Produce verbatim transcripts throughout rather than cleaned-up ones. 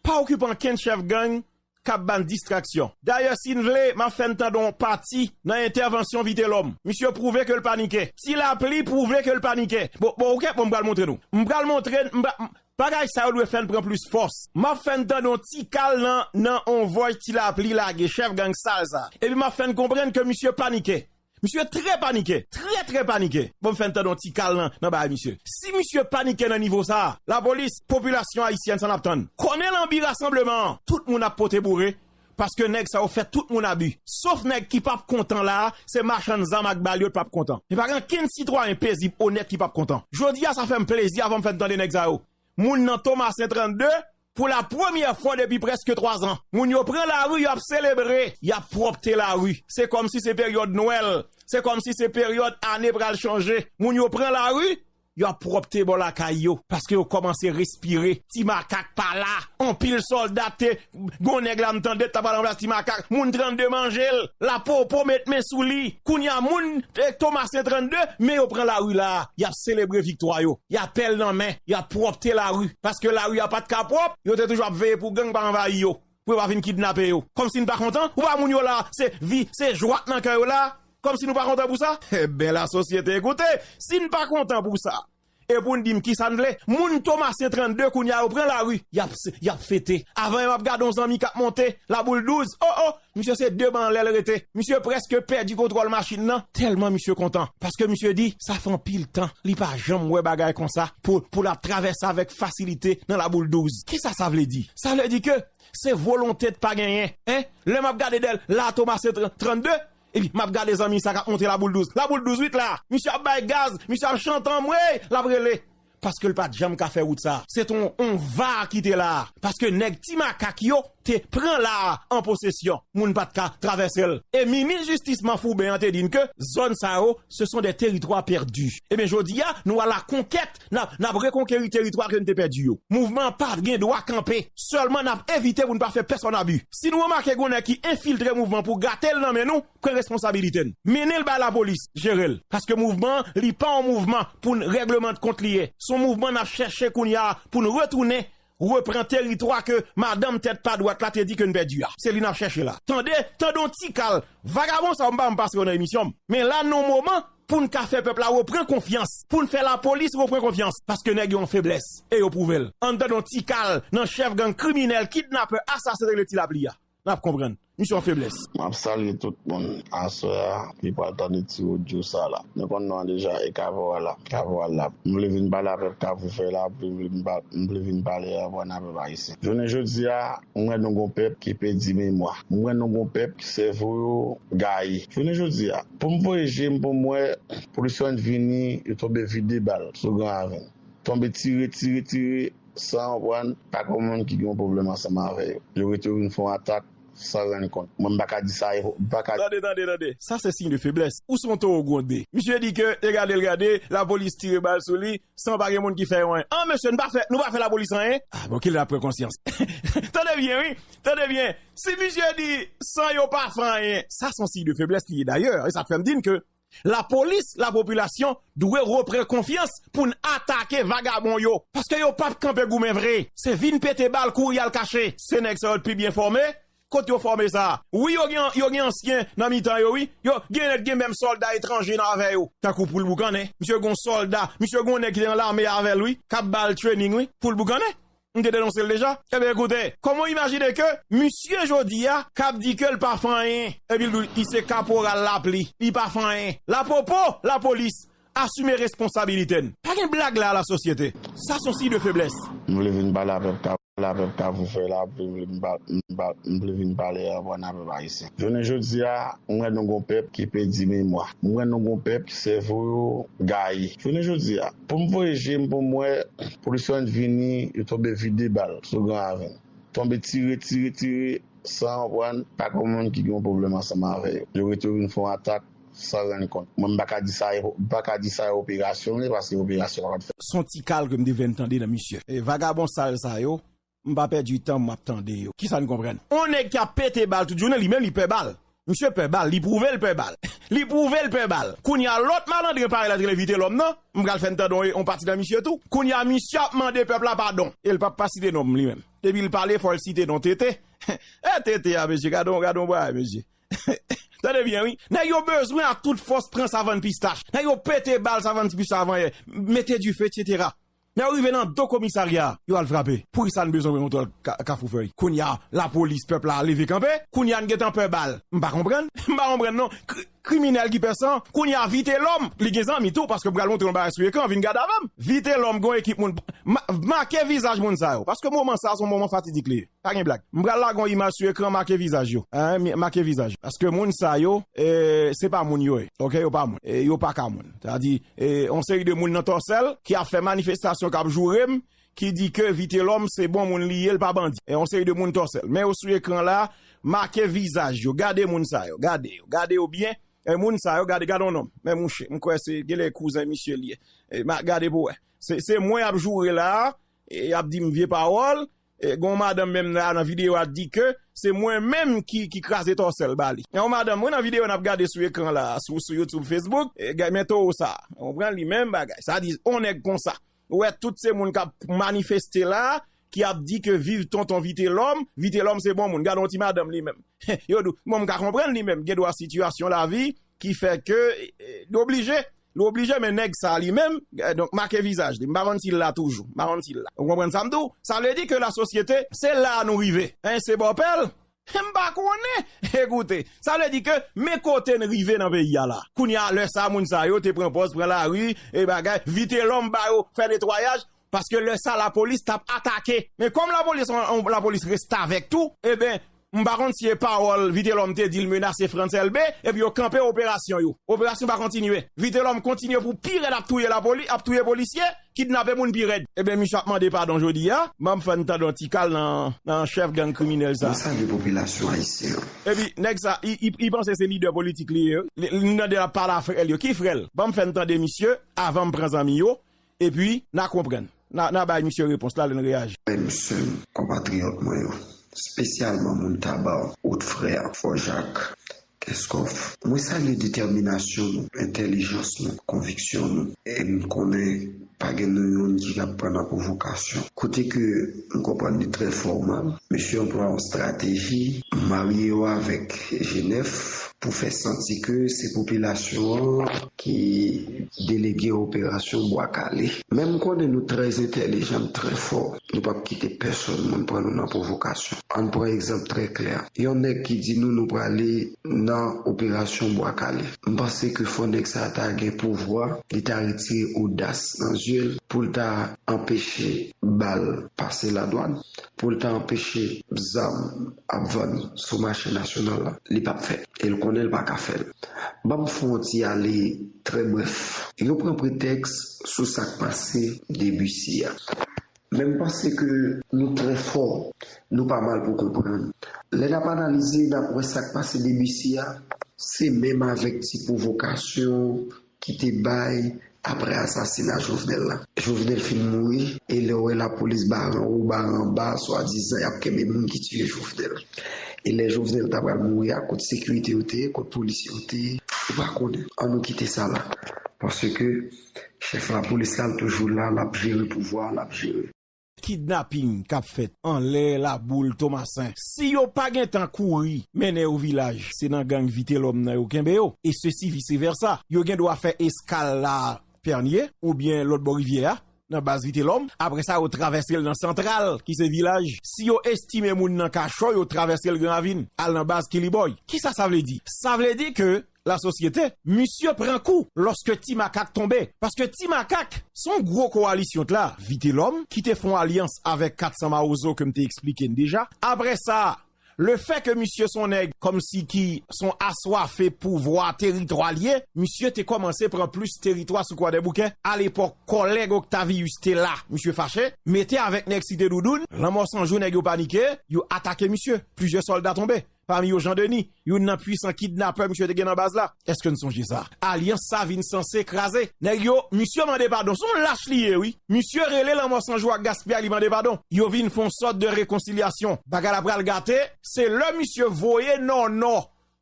pa okipe ankenn chèf gang k ap ban distraksyon. Dayè, si n vle, m ap fè n tande yon pati nan entèvansyon Vitelòm. Misye pwouve ke l panike. Ti Lapli pwouve ke l panike. Bon, bon, oke, bon, m pral montre nou. M pral montre, m pra-, m, bagay sa yo dwe fè n pran plis fòs. M ap fè n tande yon ti kal nan, nan yon vòy Ti Lapli lage, chèf gang sal sa. Epi m ap fè n konprann ke misye panike. Misye trè panike, trè, trè panike. Bon, m fè n tande yon ti kal nan, nan bagay misye. Si misye panike nan nivo sa a, lapolis, popilasyon ayisyèn, sa n ap tann. Konnen lanbi rasanbleman an, tout moun ap pote boure, paske nèg sa yo fè tout moun abi. Sof nèg ki p ap kontan la a, se machann zam ak bal yo t p ap kontan. Men pa gen okenn sitwayen pezib, onèt ki p ap kontan. Jodi a, sa fè m plezi avan m fè n tande nèg sa yo. Moun nan Tomasen trannde, pou la premyè fwa depi prèske twa zan, moun yo pran lari, y ap selebre, y ap pwòpte lari. Se kòmsi se peryòd Nwèl, se kòmsi se peryòd ane pral chanje. Moun yo pran lari, y ap pwòpte bò lakay yo, paske yo kòmanse respire. Ti Makak pa la, anpil sòlda te, gon nèg la m tande t ap al ranplase Ti Makak, moun trannde manje l, Lapopo met men sou li. Kounye a moun, eh, Tomasen trannde, men yo pran lari la, y ap selebre viktwa yo. Y ap pèl nan men, y ap pwòpte lari. Paske lari a pa t ka pwòp, yo te toujou ap veye pou gang pa anvayi yo, pou yo pa vin kidnape yo. Kòmsi n pa kontan, ou pa moun yo la, se vi, se jwa k nan kè yo la. Kòmsi nou pa kontan pou sa? Eben, lasosyete, ekoute, si n pa kontan pou sa, e pou n di m kisa n vle, moun Tomasen trannde kounye a yo pran lari, y ap, y ap fete. Avan yè m ap gade yon zanmi k ap monte, Laboul douz, o, o, misye se de ban anlè l rete. Misye prèske pèdi kontwòl machin nan, tèlman misye kontan. Paske misye di, sa fè anpil tan, li pa janm wè bagay konsa, pou, pou l ap travèse avèk fasilite nan Laboul douz. Kisa sa vle di? Sa vle di ke se volonte t pa genyen, en? Lè m ap gade dèyè l, la Tomasen tran-, trannde, epi m ap gade zanmi sa k ap monte Laboul douz. Laboul douz, wi, la. Misye ap bay gaz, misye ap chante anmwey, l ap rele. Paske l pa t janm ka fè wout sa. Se t on, on va ki te la. Paske nèg Ti Makak yo te pran la an posesyon. Moun pa t ka travèse l. E minis jistis Manfouben an te di n ke zòn sa yo, ce sont des territoires perdus. Ebyen, jodi a, nou a la konkèt, n ap, n ap rekonkeri teritwa ke n te pèdi yo. Mouvman an pa gen dwa kanpe. Sèlman n ap evite pou n pa fè pèsòn abi. Si nou remake gen yon nèg ki enfiltre mouvman pou gate l nan men nou, pran responsabilite n. Mennen l bay lapolis, jere l. Paske mouvman an, li pa yon mouvman pou n règleman kont li ye. Se yon mouvman n ap chèche kounye a pou n retounen, repran teritwa ke madanm tèt pa dwat la te di ke n pèdi a. Se li n ap chèche la. Tande, tande yon ti kal. Vagabon sa yo, m pa janm pase yo nan emisyon m. Men la, n nan yon moman pou n ka fè pèp la repran konfyans, pou n fè lapolis repran konfyans, paske nèg yo an feblès, e yo pwouve l. Ann tande yon ti kal nan chèf gang kriminèl, kidnapè, asasen rele Ti Lapli a. N ap konprann. Misye an feblès. M ap salye tout moun aswè a ki pral tande ti odyo sa la. Nou konn non an deja, e Kavò a la. Kavò a la. M vle vin pale a pèp Kafou Fèy la, m vle vin pa-, m vle vin pale a pèp ayisyen. Jounen jodi a, m wè nou gon pèp ki pèdi memwa. M wè nou gon pèp ki sèvo yo gaye. Jounen jodi a, pou m voye je m pou m wè polisyon vini, yo tonbe vide bal sou Gran Ravin. Tonbe tire, tire, tire, san konprann, pa gon moun ki gen yon pwoblèm ansanm avè yo. Yo rete yo vin fè yon atak san rann kont. Mwen, m pa ka di sa, m pa ka. Tande, tande, tande. Sa se siy de feblès. Ou se yon towo gwonde. Misye di ke, te gade l gade, lapolis tire bal sou li, san pa gen moun ki fè yo anyen. An, mesye, nou pa fè, nou pa fè lapolis anyen? Ah, bon, kilè l ap pran konsyans? Tande byen, wi. Tande byen. Si misye di, san yo pa fè anyen, sa se yon siy de feblès li ye dayè. E sa k fè m di n ke lapolis, lapopilasyon dwe repran konfyans pou n atake vagabon yo. Paske yo p ap kanpe goumen vre. Se vin pete bal, kouri al kache. Se nèg sa yo t pi byen fòme. Kot yo fòme sa? Wi, yo gen, yo gen ansyen nan mitan yo, wi. Yo gen nèg gen menm sòlda etranje nan avè yo. Tankou Poul Boukannen. Misye gon sòlda, misye gon nèg ki te nan lame avè l, wi. K ap ba l training, wi. Poul Boukannen. M te denonse l deja. Ebyen, ekoute, kòman w imajine ke misye jodi a k ap di ke l pa fè anyen, epi l di w li se kaporal Lapli, li pa fè anyen? Lapopo, lapolis, asime responsabilite n. Pa gen blag la, lasosyete. Sa se yon siy de feblès. M vle vin pale a pèp Kafou Fèy la, m vle vin pa-, m pa-, m vle vin pale a pèp ayisyen. Jounen jodi a, m wè nou gon pèp ki pèdi memwa. M wè nou gon pèp ki sèvo yo gaye. Jounen jodi a, pou m voye je m pou m wè polisyon vini, yo tonbe vide bal sou Gran Ravin. Tonbe tire, tire, tire, san konprann, pa gon moun ki gen yon pwoblèm ansanm avè yo. Yo rete yo vin fè yon atak san rann kont. Mwen, m pa ka di sa, m pa ka di sa e operasyon li, paske operasyon pa t fèt. Se yon ti kal ke m te vin tande nan misye. E vagabon sal sa yo, m pa pèdi tan m ap tande yo. Kisa n konprann? On nèg ki ap pete bal tout jounen, li menm li pè bal. Misye pè bal, li pwouve l pè bal. Li pwouve l pè bal. Kounye a lòt malandren parèy la t rele Vitelòm nan, m pral fè n tande on, on pati nan misye tou. Kounye a misye ap mande pèp la padon. E l p ap pa site non m li menm. Epi l pale, fò l site non Tete. E Tete a, mesye, gade yon, gade yon bagay, mesye. Tande byen, wi. Nèg yo bezwen ak tout fòs pran Savann Pistach. Nèg yo pete bal Savann Pistach avan yè. Mete dife, etsetera. Lè yo rive nan do komisarya a, yo al frape. Poukisa n bezwen wè yon tòl ka- Kafou Fèy? Kounye a, lapolis, pèp la leve kanpe. Kounye a, n gentan pè bal. M pa konprann. M pa konprann, non. Kri- Kriminèl ki pè san. Kounye a, Vitelòm, li gen zanmi tou, paske m pral montre yon bagay sou ekran, vin gade avè m. Vitelòm, gen yon ekip moun. Ma- make vizaj moun sa yo. Paske moman sa a, se yon moman fatidik li ye. Pa gen blag. M pral lage yon imaj sou ekran, make vizaj yo. Hein, mi- make vizaj yo. Paske moun sa yo, eh, se pa moun yo ye. Ok, yo pa moun. Eh, yo pa ka moun. Sa di, eh, yon seri de moun nan Tòsèl ki ap fè manifestasyon, k ap joure m, ki di ke Vitelòm se bon moun li ye, l pa bandi. E yon seri de moun Tòsèl. Men yo sou ekran la, make vizaj yo. Gade moun sa yo, gade yo, gade yo byen. E moun sa yo, gade, gade yon nonm. Men mouche, m kwè se, genlè kouzen misye li ye. E ma- gade pou wè. Se, se mwen y ap joure la, e y ap di m vye pawòl, e, gen yon madanm menm la nan videyo a di ke se mwen menm ki, ki kraze Tòsèl ba li. Gen yon madanm, wi, nan videyo n ap gade sou ekran la, sou, sou YouTube, Facebook, e, gade, men towo sa. Ou konprann li menm bagay. Sa di, on nèg konsa. Ou wè tout se moun k ap manifeste la, ki ap di ke viv tonton Vitelòm, Vitelòm se bon moun. Gade yon ti madanm li menm. Yo di, bon, m ka konprann li menm. Gen dwa sitiyasyon lavi ki fè ke, e, li oblije. Li oblije, men nèg sa li menm, e, donk, make vizaj li. M pa konn si l la toujou. M pa konn si l la. Ou konprann sa m di w? Sa vle di ke lasosyete, se la nou rive. Hein, se bòpèl? M pa konnen. Ekoute, sa vle di ke men kote n rive nan peyi a la. Kounye a, lè sa, moun sa yo te pran pòz, pran lari, e bagay. Vitelòm ba yo fè netwayaj, paske lè sa, lapolis t ap atake. Men kòm lapolis, on, on, lapolis restavèk tou, eben, m pa konn si e pawòl Vitelòm te di l menase Frantz Elbé, epi yo kanpe operasyon yo. Operasyon pa kontinye. Vitelòm kontinye pou pi rèd ap touye lapoli-, ap touye polisye, kidnape moun pi rèd. Eben, misye ap mande padon jodi a. Ban m fè n tande yon ti kal nan, nan chèf gang kriminèl sa. Mwen salye popilasyon ayisyen an. Epi, nèg sa, i, i, i panse se lidè politik li ye. Li, li tande l ap pale a frè l yo. Ki frè l? Ban m fè n tande misye avan m pran zanmi yo. Epi, n a konprann. N a, n a bay misye repons la lè n reyaji. Frè m, sè m, konpatriyòt mwen yo, espesyalman moun Taba, Wotfrè, Fò Jak, Kèskòf. Mwen salye detèminasyon nou, entèlijans nou, konviksyon nou. E m konnen pa gen nou youn ki ap pran nan pwovokasyon. Kote ke m konprann li trè fòmal, misye anplwaye yon estrateji, marye yo avèk G nèf pou fè santi ke se popilasyon an ki delege operasyon Bwa Kale. Men m konnen nou trè entèlijan, trè fò. Nou p ap kite pèsonn moun pran nou nan pwovokasyon. Ann pran egzanp trè klè. Yon nèg ki di nou nou prale nan operasyon Bwa Kale. M panse ke fò nèg sa a ta gen pouvwa, li ta retire odas nan zye l pou l ta anpeche bal pase ladwàn, pou l ta anpeche zam ap vann sou mache nasyonal la. Li p ap fè l. E l konnen l pa ka fè l. Ban m fè yon ti ale trè brèf. Yo pran pretèks sou sa k pase Debisi a. Men m panse ke nou trè fò, nou pa mal pou konprann. Lè n ap analize, n ap wè sa k pase Debisi a, se menm avèk ti pwovokasyon ki te bay apre asasina Jovenel la. Jovenel fin mouri, e lè w wè lapolis bare anwo, bare anba, swadizan y ap kenbe moun ki tiye Jovenel. E lè Jovenel ta pral mouri a, kot sekirite yo te ye, kot polisye yo te ye, ou pa konnen. An nou kite sa la. Paske chèf lapolis la, l toujou la, l ap jere pouvwa, l ap jere. Kidnaping k ap fèt anlè Laboul Tomasen. Si yo pa gentan kouri mennen yo vilaj, se nan gang Vitelòm nan yo kenbe yo. E sesi vise vèsa. Yo gen dwa fè eskal la Pènye oubyen lòt bò rivyè a, nan baz Vitelòm. Apre sa, yo travèse l nan Santral, ki se vilaj. Si yo estime moun nan ka cho, yo travèse l Gran Ravin, al nan baz Kilibòy. Kisa sa vle di? Sa vle di ke lasosyete, misye pran kou lòske Ti Makak tonbe. Paske Ti Makak, se yon gwo kowalisyon t la, Vitelòm, ki te fè yon alyans avèk kat san Mawozo ke m te eksplike n deja. Apre sa, lefè ke misye se yon nèg kòmsi ki se yon aswafe pouvwa, teritwa l ye, misye te kòmanse pran plis teritwa sou Kwadèboukè. Alepòk, kòlèg Octavius te la, misye fache, mete avèk nèg Site Doudoun, Lanmò San Jou, nèg yo panike, yo atake misye. Plizyè sòlda tonbe. Pami yo, Jean Denis, youn nan pwisan kidnapè misye te gen nan baz la. Èske n sonje sa? Alyans sa vin sanse kraze. Nèg yo, misye mande padon. Se yon lach li ye, wi. Misye rele Lanmò San Jou ak Gaspiyay, li mande padon. Yo vin fè yon sòt de rekonsilyasyon. Bagay la pral gate, se lè misye voye Nònò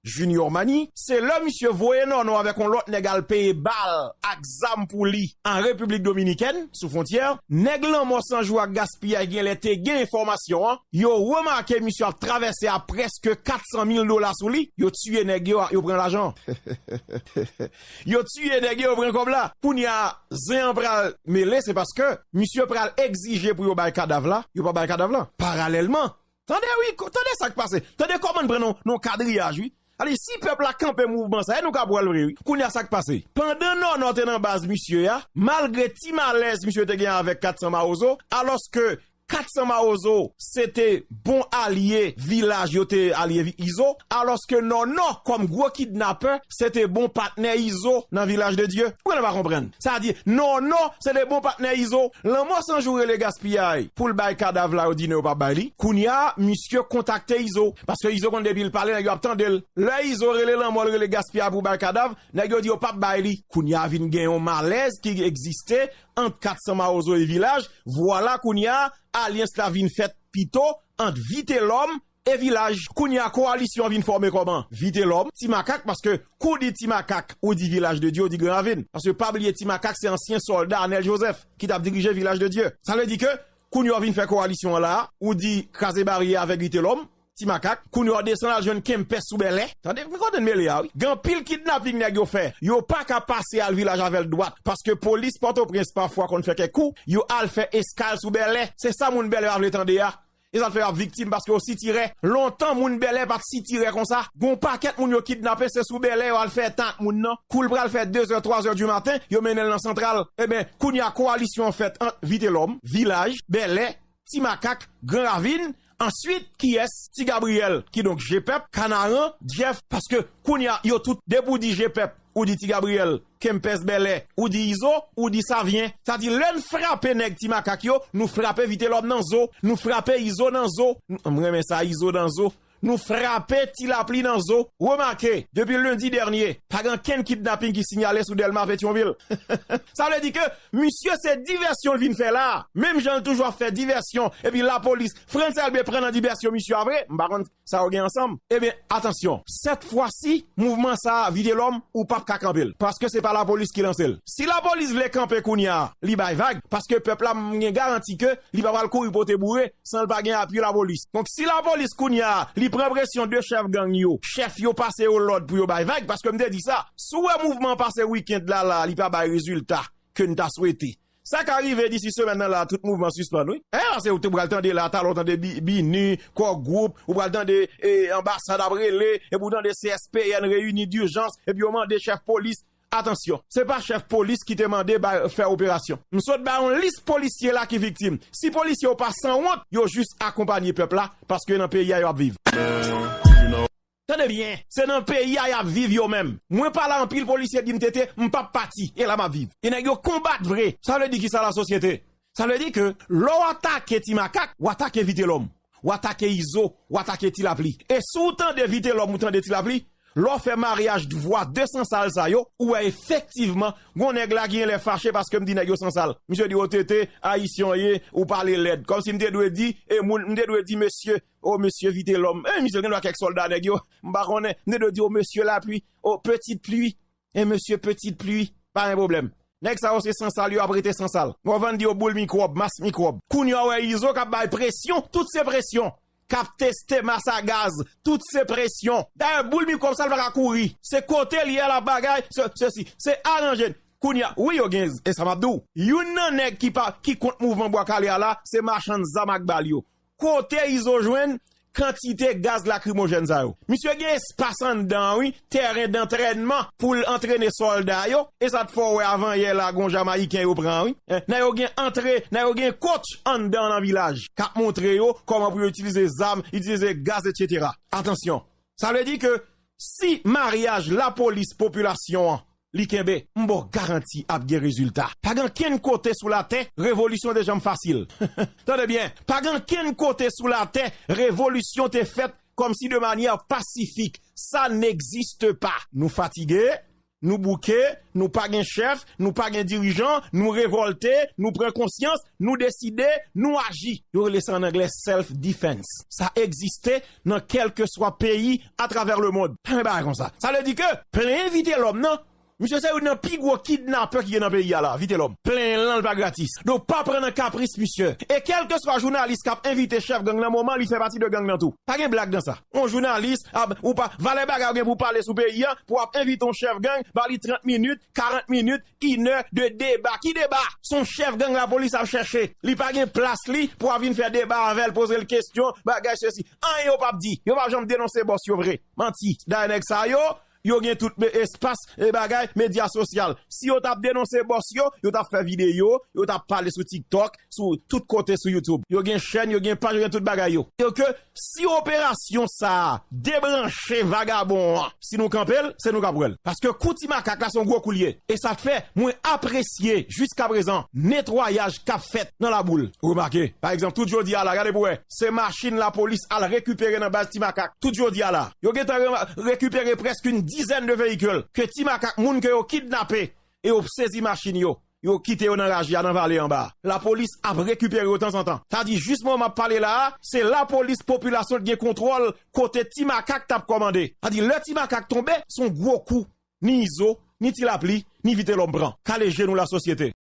Junior Mani, se lè misye voye Nònò avèk yon lòt nèg al peye bal ak zam pou li an Repiblik Dominikèn, sou fwontyè. Nèg Lanmò San Jou ak Gaspiyay genlè te gen enfòmasyon an, yo remake misye ap travèse a prèske kat san mil dola sou li, yo tiye nèg yo, yo pran lajan. Yo tiye nèg yo, yo pran kòb la. Kounye a, zen an pral mele, se paske misye pral egzije pou yo bay kadav la, yo pa bay kadav la. Paralèlman, tande wi, ko- tande sa k pase. Tande kòman n pran nan nan kadriyaj, wi. Ale, si pèp la kanpe mouvman sa, e nou ka pral vre, wi. Kounye a sa k pase. Pandan Nònò te nan baz misye a, malgre ti malèz misye te gen avèk kat san Mawozo, alòske kat san Mawozo se te bon alye vilaj yo te alye vi- Izo, alòske Nònò, kòm gwo kidnapè, se te bon patnè Izo nan Vilaj de Dye. Ou genlè pa konprann. Sa di, Nònò se te bon patnè Izo. Lanmò San Jou rele Gaspiyay pou l bay kadav la, yo di non, yo p ap bay li. Kounye a, misye kontakte Izo, paske Izo konn depi l pale, nèg yo ap tande l. Lè Izo rele Lanmò, l rele Gaspiyay pou bay kadav, nèg yo di yo p ap bay li. Kounye a vin gen yon malèz ki egziste ant kat san Mawozo e Vilaj. Vwala kounye a, alyans la vin fèt pito ant Vitelòm e Vilaj. Kounye a, kowalisyon an vin fòme kòman? Vitelòm, Ti Makak, paske kou di Ti Makak, ou di Vilaj de Dye, ou di Gran Ravin. Paske pa bliye, Ti Makak se ansyen sòlda Anèl Jozèf ki t ap dirije Vilaj de Dye. Sa vle di ke kounye a, w vin fè kowalisyon an la a, ou di Kraze Baryè avèk Vitelòm, Ti Makak. Kounye a, w desann al jwenn Kempès sou Bèlè. Tande, men kote n mele a, wi. Gen anpil kidnaping nèg yo fè. Yo pa ka pase al Vilaj avè l dwat, paske polis Pòtoprens pafwa konn fè kèk kou, yo al fè eskal sou Bèlè. Se sa moun Bèlè pa vle tande a. E sa k fè y ap viktim, paske yo sitirè. Lontan, moun Bèlè pa t sitirè konsa. Gon pakèt moun yo kidnape, se sou Bèlè yo al fè tan ak moun nan. Kou l pral fè de zè, twa zè di maten, yo mennen l nan Santral. Ebyen, kounye a, kowalisyon an fèt ant Vitelòm, Vilaj, Bèlè, Ti Makak, Gran Ravin. Answit, kiyès? Ti Gabriyèl, kidonk G pèp, Kanaran, Jeff, paske kounye a, yo tout, depi w di G pèp, ou di Ti Gabriyèl, Kempès, Bèlè, ou di Izo, ou di Savyen. Sa di, lè n frape nèg Ti Makak yo, nou frape Vitelòm nan zo, nou frape Izo nan zo. M renmen sa, Izo nan zo. Nou frape Ti Lapli nan zo. Remake, depi lendi dènye, pa gen ankenn kidnaping ki sinyale sou Dèlma Petyonvil. Sa vle di ke misye se divèsyon l vin fè la. Menm jan l toujou ap fè divèsyon, epi lapolis, Frantz Elbé pran nan divèsyon misye a vre. M pa konn sa yo gen ansanm. Ebyen, atansyon, sèt fwa si, mouvman sa a, Vitelòm, ou p ap ka kanpe l. Paske se pa lapolis ki lanse l. Si lapolis vle kanpe kounye a, li bay vag, paske pèp la, m gen garanti ke li pa pral kouri pote boure san l pa gen apui lapolis. Donk, si lapolis kounye a, li pran presyon de chèf gang yo, chèf yo pase yo lòd pou yo bay vag, paske m te di sa, si w wè mouvman an pase wikenn la, la, li pa bay rezilta ke n ta swete. Sa ka rive disi semèn nan la, tout mouvman sispann, wi. E, paske ou te pral tande la, talè w tande Bi- Bini, Core Group, ou pral tande e, anbasad ap rele, epi w tande C S P N reyini dijans, epi yo mande chèf polis. Atansyon, se pa chèf polis ki te mande bay, fè operasyon. M sot bay yon lis polisye la ki viktim. Si polisye yo pa sanwont, yo jis akonpanye pèp la, paske nan peyi a yo ap viv. Tande byen, se nan peyi a y ap viv yo menm. Mwen pale a anpil polisye di m tete, m p ap pati, e la m ap viv. E nèg yo konbat vre. Sa vle di kisa, lasosyete? Sa vle di ke lè w atake Ti Makak, w atake Vitelòm, w atake Izo, w atake Ti Lapli. E si w tande Vitelòm, ou tande Ti Lapli, lè w fè maryaj vwa de sansal sa yo, ou wè efektivman, gon nèg la ki genlè fache paske m di nèg yo sansal. Misye di, "O tete, ayisyen w ye, ou pale lèd." Kòmsi m te dwe di, e moun, m te dwe di, mesye, O mesye Vitelòm. E misye gen dwa kèk sòlda nèg yo. M pa konnen. M te dwe di o mesye Lapli. O Petit Pluie. E mesye Petit Pluie. Pa gen pwoblèm. Nèg sa yo se sansal, yo ap rete sansal. Mòvan di yo boul mikwòb, mas mikwòb. Kounye a w wè Izo k ap bay presyon. Tout se presyon. K ap teste mas a gaz. Tout se presyon. Dayè, boul mikwòb sa l pa ka kouri. Se kote l ye a l ap bagay. Se, se si. Se aranje. Kounye a, wi yo gen, e sa m ap di w. Youn nan nèg ki pa, ki kont mouvman Bwa Kale a la, se machann zam ak bal yo. Kote Izo jwenn kantite gaz lakrimojèn sa yo? Misye gen espas anndan an, wi, tèren dantrènman pou l antrene sòlda yo. E sa t fè w wè avanyè la, gon Jamayiken yo pran, wi. Nèg yo gen antre, nèg yo gen coach anndan nan vilaj k ap montre yo kòman pou yo itilize zam, itilize gaz, etsetera. Atansyon, sa vle di ke si maryaj lapolis popilasyon an li kenbe, m ba w garanti ap gen rezilta. Pa gen kenn kote sou latè revolisyon te janm fasil. Tande byen, pa gen kenn kote sou latè revolisyon te fèt kòmsi de manyè pasifik. Sa n'existe pas. Nou fatige, Nou bouke, nou pa gen chèf, nou pa gen dirijan, nou revòlte, nou pran konsyans, nou deside, nou aji. Yo rele sa an anglè self defense. Sa egziste nan kèlkeswa peyi atravè lemonn. Pa gen bagay konsa. Sa vle di ke plen Vitelhomme nan, misye se youn nan pi gwo kidnapè ki gen nan peyi a la, Vitelhomme. Plen lan l pa gratis. Donk pa pran nan kapris misye. E kèlkeswa jounalis k ap envite chèf gang nan moman, li fè pati de gang nan tou. Pa gen blag nan sa. On jounalis, ap, ou pa, valè bagay ou gen pou pale sou peyi a, pou ap envite on chèf gang, ba li trant minit, karant minit, inè de deba. Ki deba? Se on chèf gang lapolis ap chèche. Li pa gen plas li pou ap vin fè deba avè l, poze l kesyon, bagay sesi. Anyen yo p ap di. Yo p ap janm denonse bòs yo vre. Manti. Dayè nèg sa yo, yo gen tout me-, espas e bagay, medya sosyal. Si yo t ap denonse bòs yo, yo t ap fè videyo, yo t ap pale sou TikTok, sou tout kote sou YouTube. Yo gen chèn, yo gen paj, yo gen tout bagay yo. E ke si operasyon sa a debranche vagabon an, si nou kanpe l, se nou k ap wè l. Paske kou Ti Makak la se yon gwo kou l ye. E sa k fè mwen apresye jiskaprezan netwayaj k ap fèt nan Laboul. Remake, pa egzanp, tout jodi a la, gade pou wè, se machin lapolis al rekipere nan baz Ti Makak. Tout jodi a la, yo gentan re-, rekipere prèske yon dizèn de veyikil ke Ti Makak, moun ke yo kidnape, e yo sezi machin yo. Yo kite yo nan raje a nan vale anba. Lapolis ap rekipere yo tanzantan. Sa di, jis moman m ap pale la a, se lapolis popilasyon ki gen kontwòl kote Ti Makak t ap kòmande. Sa di, lè Ti Makak tonbe, se yon gwo kou. Ni Izo, ni Ti Lapli, ni Vitelhomme pran. Kale je nou lasosyete.